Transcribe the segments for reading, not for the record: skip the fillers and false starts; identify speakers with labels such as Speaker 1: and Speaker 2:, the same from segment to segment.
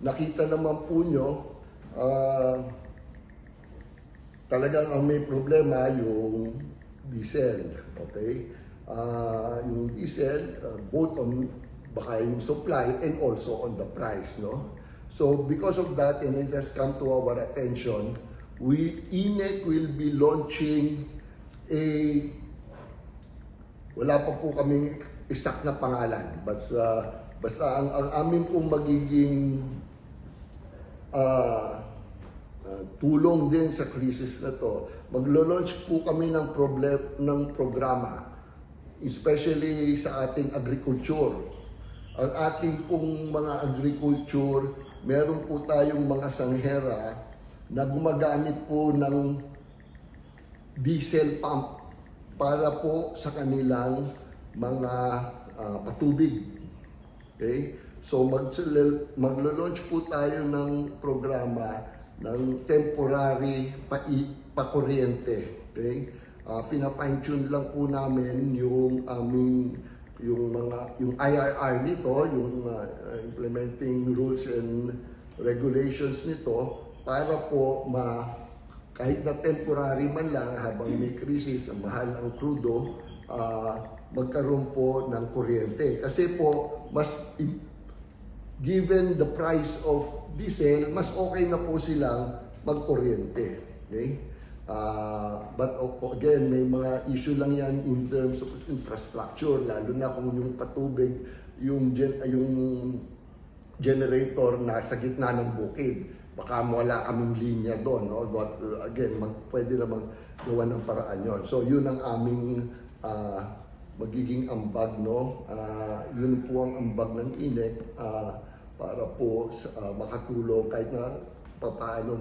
Speaker 1: nakita naman po nyo, talagang ang may problema yung diesel. Okay? Yung diesel, both on baka yung supply and also on the price, no? So because of that, and it has come to our attention, INEC will be launching wala pa po kaming exact na pangalan, but basta ang amin pong magiging tulong din sa crisis na to, maglo-launch po kami ng programa, especially sa ating agriculture. Ang ating pong mga agriculture, meron po tayong mga sanghera na gumagamit po ng diesel pump para po sa kanilang mga patubig. Okay? So maglo-launch po tayo ng programa ng temporary pakuryente. Okay? Fina-fine-tune lang po namin yung aming yung IRR nito, yung implementing rules and regulations nito para po kahit na temporary man lang habang may krisis, ang mahal ang crudo, magkaroon po ng kuryente. Kasi po, given the price of diesel, mas okay na po silang magkuryente. Okay? But again, may mga issue lang yan in terms of infrastructure, lalo na kung yung patubig, yung generator nasa gitna ng bukid. Baka wala kaming linya doon, no? But again, pwede namang gawa ng paraan yun. So yun ang aming magiging ambag, no? Yun po ang ambag ng INEC para po makatulong kahit na paano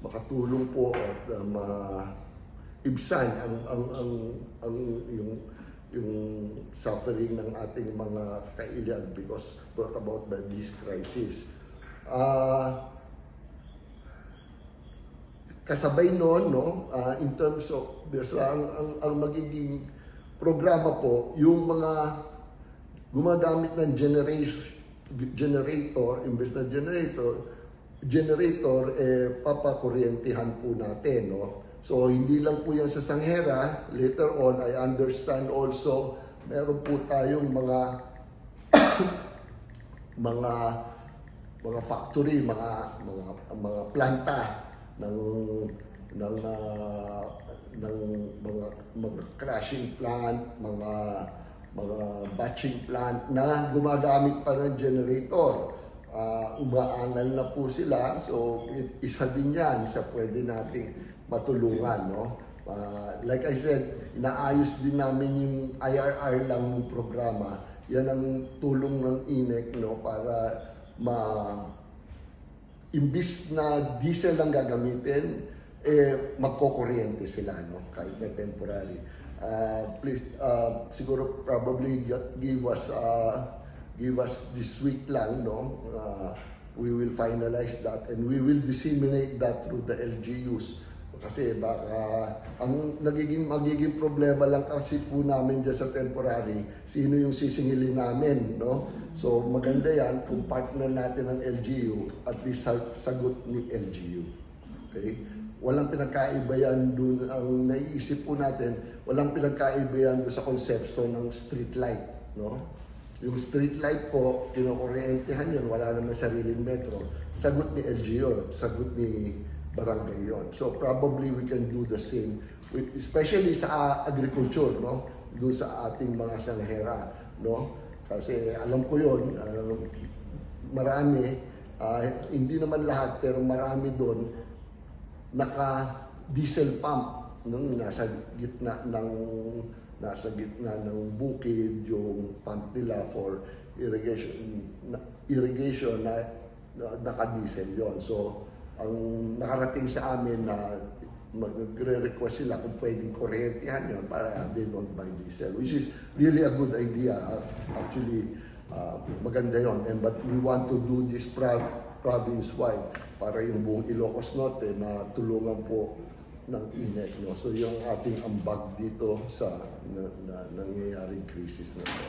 Speaker 1: makatulong po at maibsan yung suffering ng ating mga kailan because brought about by this crisis. Kasabay noon, no, in terms of ang magiging programa po, yung mga gumagamit ng generator, imbes na generator, papakuryentihan po natin, no? So, hindi lang po yan sa sanghera. Later on, I understand also, meron po tayong mga mga factory, mga planta ng mga crushing plant, mga batching plant na gumagamit pa ng generator. Umaangal na po sila, so isa din yan sa pwede nating matulungan, no? Like I said, inaayos din namin yung IRR lang ng programa. Yan ang tulong ng INEC, no, para imbis na diesel lang gagamitin, magkokuryente sila, no, kahit na temporary. Please, siguro probably give us this week lang, no? We will finalize that and we will disseminate that through the LGUs. Kasi baka ang magiging problema lang kasi po namin dyan sa temporary, sino yung sisingilin namin, no? So maganda yan kung partner natin ng LGU, at least sagot ni LGU. Okay? Walang pinagkaiba yan dun, ang naiisip po natin, walang pinagkaiba yan dun sa konsepto ng street light, no? Yung street light po, kinukuryentehan yun, wala naman sariling metro. Sagot ni LGU, sagot ni barangay yun. So probably we can do the same, especially sa agriculture, no? Doon sa ating mga sanghera, no? Kasi alam ko yun, marami, hindi naman lahat, pero marami doon, naka-diesel pump, nasa gitna ng bukid, yung pump nila for irrigation na naka-diesel yon. So ang nakarating sa amin na magre-request sila kung pwedeng kuryentehan yun para they don't buy diesel, which is really a good idea. Actually, maganda yun. But we want to do this province-wide para yung buong Ilocos Norte na tulungan po ng INEC, no? So yung ating ambag dito sa nangyayaring crisis na ito.